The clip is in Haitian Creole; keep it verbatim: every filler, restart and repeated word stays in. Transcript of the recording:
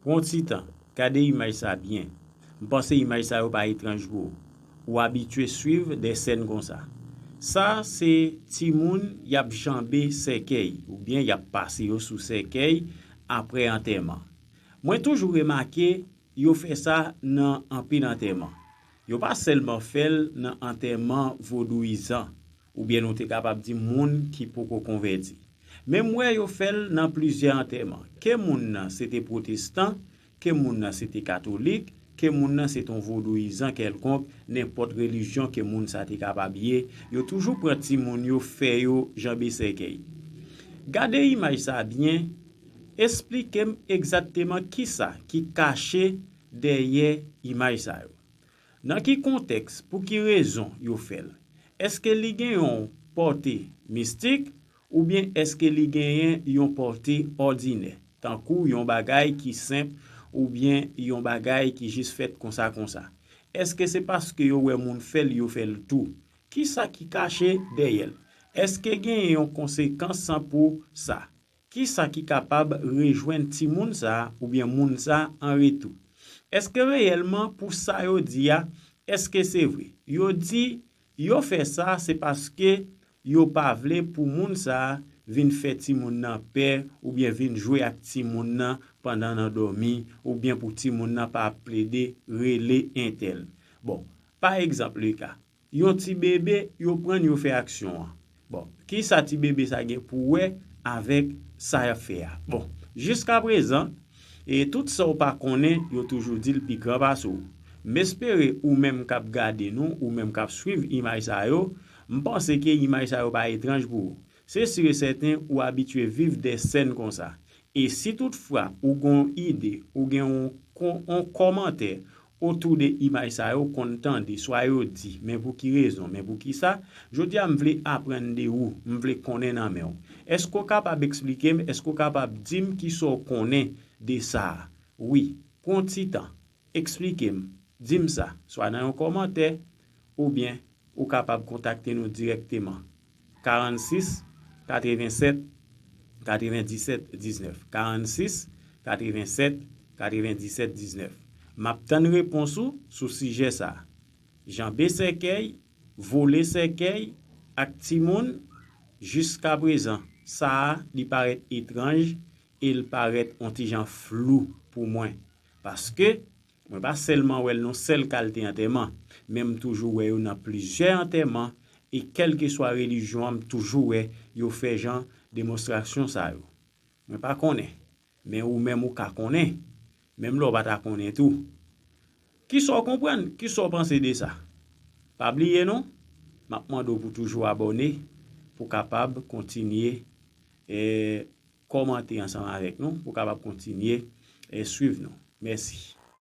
Pran yon ti tan, gade imaj sa byen. M panse imaj sa yo pa etranj pou ou. Ou abitye swiv de sèn konsa. Sa se timoun y ap janbe sèkèy, oubyen y ap pase yo sou sèkèy apre antèman. Mwen toujou remake yo fè sa nan anpil antèman. Yo pa sèlman fè l nan antèman vodouyizan, oubyen nou te kapab di moun ki poko konvèti. Men m wè yo fè l nan plizyè antèman. Ke moun nan se te pwotestan, ke moun nan se te katolik, ke moun nan se te yon vodouyizan kèlkonk, nenpòt relijyon ke moun sa te kapab ye, yo toujou pran timoun yo fè yo janbe sèkèy. Gade imaj sa byen, esplike m egzakteman kisa ki kache dèyè imaj sa yo. Nan ki kontèks, pou ki rezon yo fè l? Èske li gen yon pòte mistik, oubyen èske li genyen yon pòte òdinè, tankou yon bagay ki senp, oubyen yon bagay ki jis fèt konsa konsa? Èske se paske yo wè moun fè l, yo fè l tou? Kisa ki kache dèyè l? Èske genyen yon konsekans pou sa? Kisa ki kapab rejwenn timoun sa a oubyen moun sa a an retou? Èske reyèlman pou sa yo di a, èske se vre? Yo di yo fè sa se paske yo pa vle pou moun sa a vin fè timoun nan pè oubyen vin jwe ak timoun nan pandan nan dòmi oubyen pou timoun nan pa ap plede rele entèl. Bon, pa egzanp, le ka, yon ti bebe, yo pran l, yo fè aksyon an. Bon, kisa ti bebe sa gen pou wè avèk sa y ap fè a? Bon, jiskaprezan, e tout sa w pa konnen, yo toujou di l pi gran pase w. M espere ou menm k ap gade nou, ou menm k ap swiv imaj sa yo, m panse ke imaj sa yo pa etranj pou ou. Se si e sèten ou abitye viv de sèn konsa. E si toutfwa ou gen yon ide, ou gen yon, yon kòmantè otou de imaj sa yo konn tande, swa yo di, men pou ki rezon, men pou ki sa, jodi a m vle aprann de ou, m vle konnen nan men w. Èske w kapab eksplike m, èske w kapab di m kisa w konnen de sa a? Wi, pran ti tan, eksplike m, di m sa, swa nan yon kòmantè, oubyen ou kapab kontakte nou dirèkteman. Karannsis, katrevennsèt, katrevendisèt, diznèf. Karannsis, katrevennsèt, katrevendisèt, diznèf. M ap tann repons ou sou sijè sa a. Janbe sèkèy, vole sèkèy ak timoun, jiskaprezan, sa a, li parèt etranj e l parèt yon ti jan flou pou mwen. Paske, mwen pa sèlman wè l nan sèl kalte antèman, men m toujou wè yo nan plizyè antèman, e kèlkeswa relijyon an, m toujou wè yo fè jan demonstrasyon sa yo. Mwen pa konnen, men ou menm ou ka konnen, menm lè w pa ta konnen tou. Kisa w konprann? Kisa w panse de sa? Pa bliye non, m ap mande w pou toujou abòne, pou kapab kontinye, e, kòmante ansanm avèk nou, pou kapab kontinye, e, swiv nou. Mèsi.